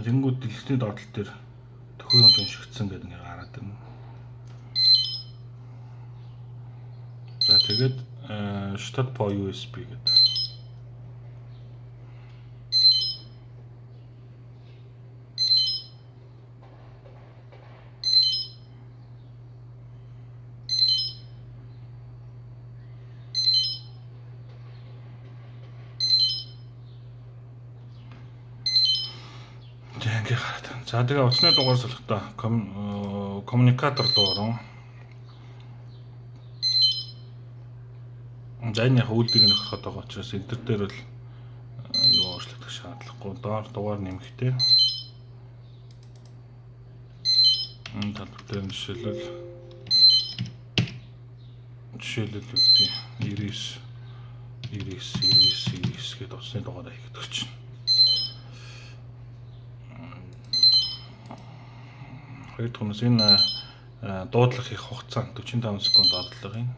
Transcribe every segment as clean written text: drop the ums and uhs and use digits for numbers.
Тэнгүүд дэлгэцний доотлол дээр төхөөрөмж уншигдсан гэдэг ингээ гараад ирнэ. За тэгээд Start по USB гэдэг. За ингээ гараад. За тэгээ утасны дугаар солихдоо коммуникатор руу орон. За энэ яг үйлдвэрийг нөхөрөхөд байгаа учраас энэ төр дээр бол юу өөрчлөгдөх шаардлагагүй. Доор дугаар нэмэхтэй. Энэ талбар дээр нь жишээлбэл юу гэдэг 99 99 99 99 гэдээ утасны дугаараа хийгдэх чинь. Хоёр дахь нь энэ дуудлага хийх хугацаа 45 секунд дуудлага юм.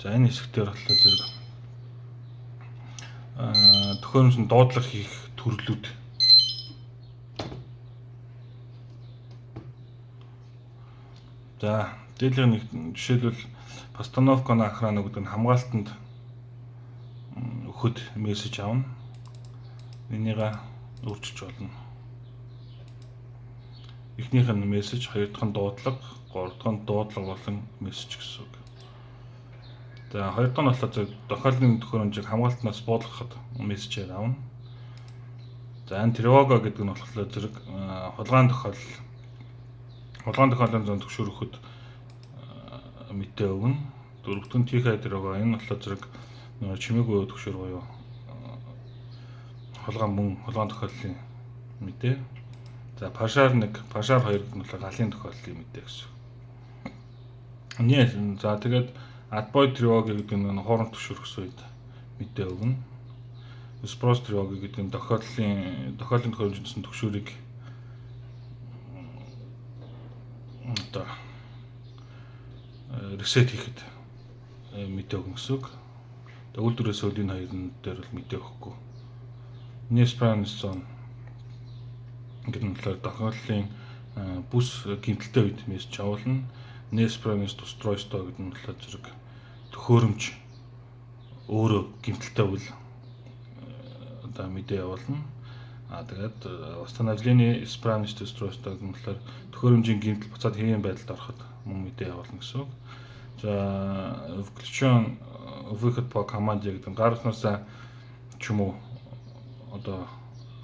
За энэ хэсэг дээр болохоор зэрэг төхөөрөмж нь дуудлага хийх төрлүүд. За дээдлийн нэг жишээлбэл постановка на охрану гэдэг нь хамгаалтанд өгөхөд мессеж авна. Энийг өөрчилж болно. Эхнийх нь мессеж, хоёр дахь нь дуудлага, гурав дахь нь дуудлага болон мессеж гэсэн үг. За хоёр дахь нь болохоор зөв тохиолдлын төхөөрөмжийг хамгаалтнаас буулгахад мессежээр авна. За энэ тревога гэдэг нь болохоор зэрэг хулгайн тохиолдол, хулгайн тохиолдлын зон төгшөөрөхөд мэдээ өгнө. Дөрөвдүг нь тихая тревога, энэ нь болохоор зэрэг чимээгүй төгшөөр буюу хулгайн мөн хулгайн тохиолдлын мэдээ. За пашар 1, пашар 2 гэдэг нь болохоор галын тохиолдлын мэдээ гэсэн. За тэгээд отбой тревога гэдэг нь хооронд төгшөрөх үед мэдээ өгнө. Спрос тревога гэдэг нь тохиолдлын төхөөрөмжсөн төгшөөрийг одоо ресет хийхэд мэдээ өгнө гэсэн үг. Тэгээд үйлдвэрээс үл энэ хоёрын дээр бол мэдээ өгөхгүй. Неспрансон гэдэг нь болохоор тохиолдлын бүс гэмтэлтэй үед мессеж явуулна. Неспранс устройство гэдэг нь болохоор зэрэг төхөөрөмж өөрөө гэмтэлтэй үйл одоо мэдээ явуулна. А тэгээд восстановление исправности устройства гэдэг нь болохоор төхөөрөмжийн гэмтэл буцаад хэвийн байдалд ороход мөн мэдээ явуулна гэсэн үг. За включен выход по команде гэдэг нь гар утснаасаа ч юм уу одоо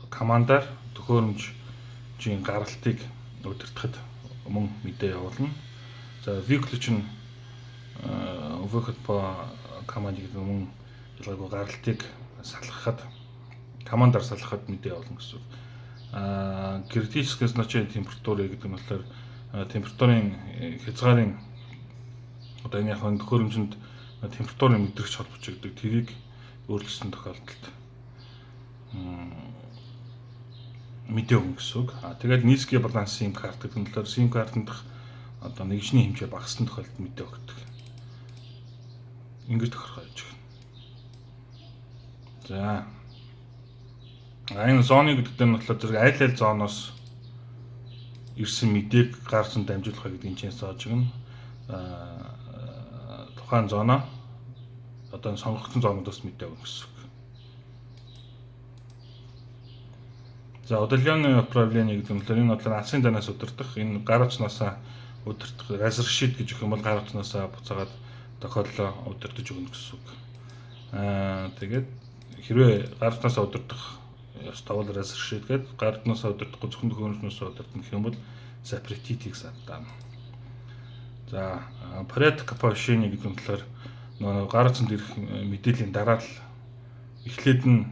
командаар төхөөрөмжийн гаралтыг удирдахад мөн мэдээ явуулна. За выключен выход по команде гэдэг нь мөн ялгаагүй гаралтыг салгахад командаар салгахад мэдээ явуулна гэсэн үг. Критическое значение температуры гэдэг нь болохоор температурын хязгаарын одоо энэ яг төхөөрөмжөнд температурын мэдрэгч холбож өгдөг. Тэрийг өөрчилсөн тохиолдолд мэдээ өгнө гэсэн үг. А тэгээд низкий баланс SIM карт гэдэг нь болохоор SIM картанд одоо нэгжний хэмжээ багассан тохиолдолд мэдээ өгдөг. Ингэж тохиргоо хийж өгнө. За энэ зоны гэдэг нь болохоор зэрэг аль аль зоноос ирсэн мэдээг гарсан дамжуулах гэдэг энэ чинь сааж өгнө. Тухайн зоноо одоо сонгогдсон зоонуудаас мэдээ өгнө гэсэн үг. За удаленное управление гэдэг нь болохоор энэ бодлоор алсын данаас удирдах, энэ гар утснаасаа удирдах, разрешит гэж өгөх юм бол гар утснаасаа буцаагаад тохиоллоо удирдах өгнө гэсэн үг. Тэгээд хэрвээ гар утснаасаа удирдах ёстой бол разрешит гэдэг, гар утснаасаа удирдахгүй зөвхөн төхөөрөмжнөөсөө удирдах гэх юм бол запретить гэсэн. За порядок оповещения гэдэг нь болохоор нөгөө гар утсанд ирэх мэдээллийн дараа л эхлээд нь